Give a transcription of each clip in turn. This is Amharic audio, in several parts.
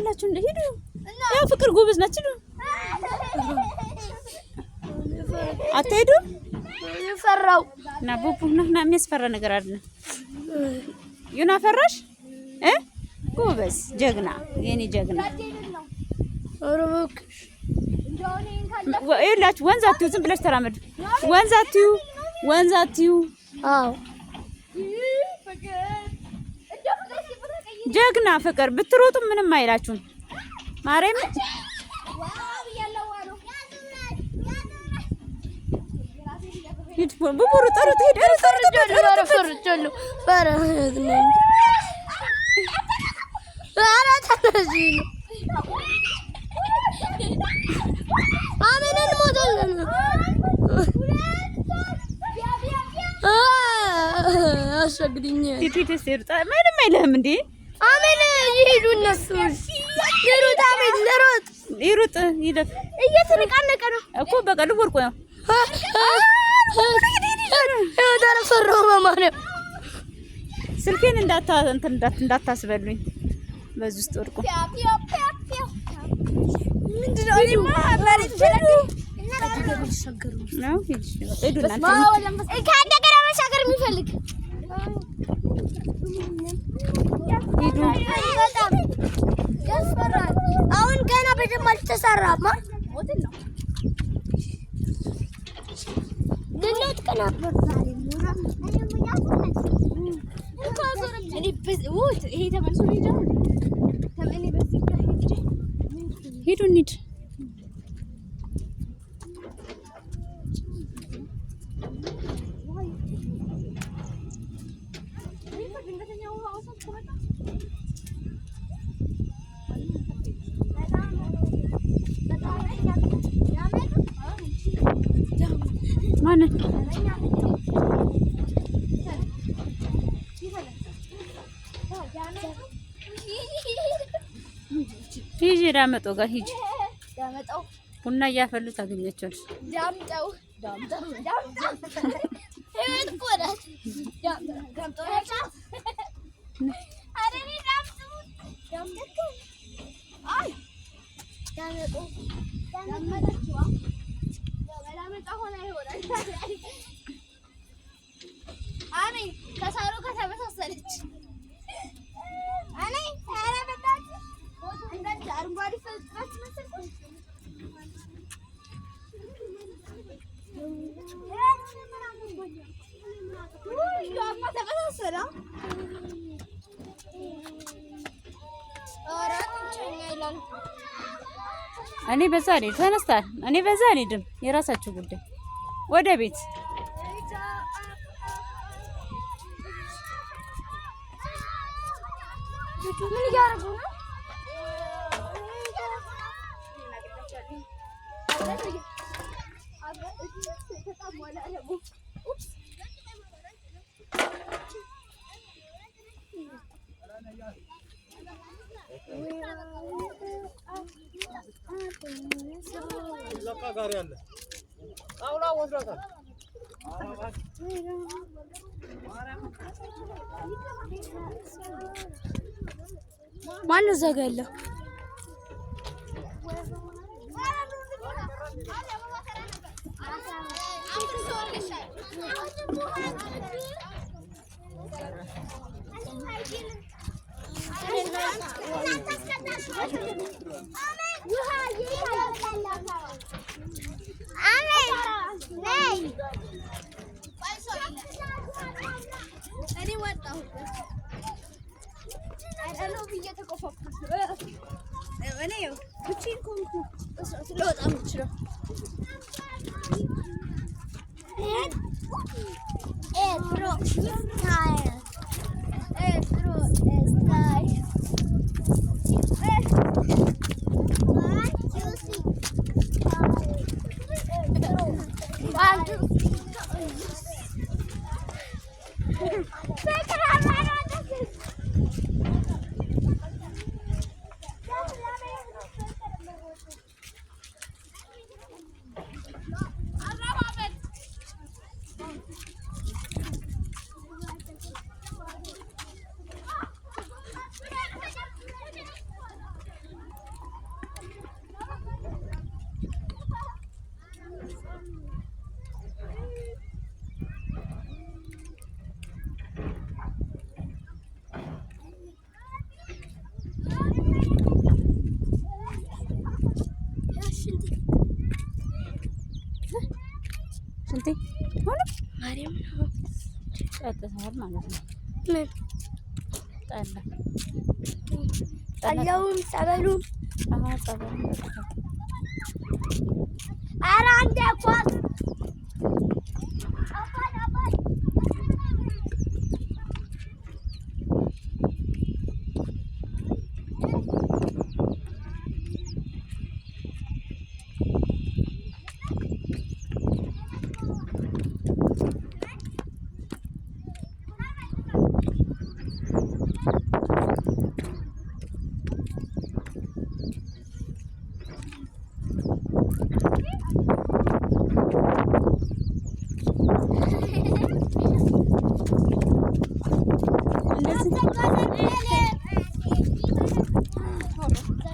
ትሄዳላችሁ። እንደ ሂዱ። ያው ፍቅር ጎበዝ ናት። ሂዱ። አትሄዱም? ፈራው። ና ቡቡ ና ና። የሚያስፈራ ነገር አይደለም። ዩና ፈራሽ እ ጎበዝ ጀግና፣ የኔ ጀግና። ኧረ እባክሽ። ይኸውላችሁ ወንዝ አትዩ፣ ዝም ብለሽ ተራመዱ። ወንዝ አትዩ፣ ወንዝ አትዩ። አዎ። ጀግና ፍቅር ብትሮጡ ምንም አይላችሁም። ማርያም ሂድ ቡቡ፣ ሩጥ ሩጥ፣ ሂድ ሩጥ ሩጥ ሩጥ። ፈርቻለሁ። ፈራሁ ነኝ። ኧረ ተነሺ ነው። አሜን እንሞታለን። አሻግድኝ። ሂድ ሂድ፣ እስኪ ሩጥ። ምንም አይልህም እንዴ። አሜን ይሄዱ እነሱ ልሩጥ። አሜን ልሩጥ። ይሩጥ ይለፍ። እየተነቃነቀ ነው። እኮ በቃ ልወርቁ ነው። ተረፈረው በማርያም። ስልኬን እንዳታ እንትን እንዳታስበሉኝ በዚህ ውስጥ ወድቆ። ምንድነው? እኔማ መሬት ነው። ሂድ በቃ ሂዱ እናንተ። ከእንደገና መሻገር የሚፈልግ ሂዱ። በጣም ያስፈራል። አሁን ገና በደንብ አልተሰራማ። ልንወድቅ ነበር። ሂዱ እንሂድ። ማንን? ሂጂ ዳመጦ ጋር ሂጂ። ቡና እያፈሉ ታገኛቸዋለሽ። ዳምጠው ዳምጠው ዳምጠው ህይወት እኮ ናት። ዳምጠው ኧረ እኔ ዳምጠው ዳምጠው አይ ዳመጠው ዳመጠችዋ በላመጣ ሆና ይሆናል። አሜን ከሳሩ ከተመሳሰለች እኔ ኧረ በእናትህ እንዳንቺ አረንጓዴ ፈጥራች መሰልኩሽ። ተመሳሰለ። ኧረ ብቸኛ ይላል። እኔ በዛ አልሄድም። ተነስታል። እኔ በዛ አልሄድም። የራሳችሁ ጉዳይ። ወደ ቤት። ምን እያደረጉ ነው? ጋሪ አለ። ጣውላ ወስዷታል። ማነው እዛ ጋ ያለው? ሽንቴ ሆነ። ማርያም። ጠጥተሃል ማለት ነው። ምን? ጠላ። ጠላውም ጸበሉም። አዎ፣ ጸበሉም ጠጥተሃል። ኧረ አንዴ ኳስ አባት አባት።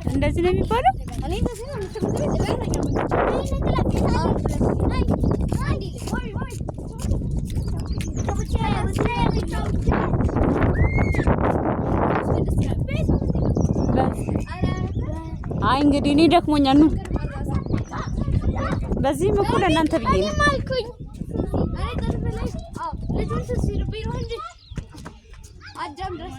እንደዚህ ነው የሚባለው። አይ እንግዲህ እኔ ደክሞኛል። ኑ፣ በዚህም እኮ ለእናንተ ብዬ ነው። አዳም ድረስ።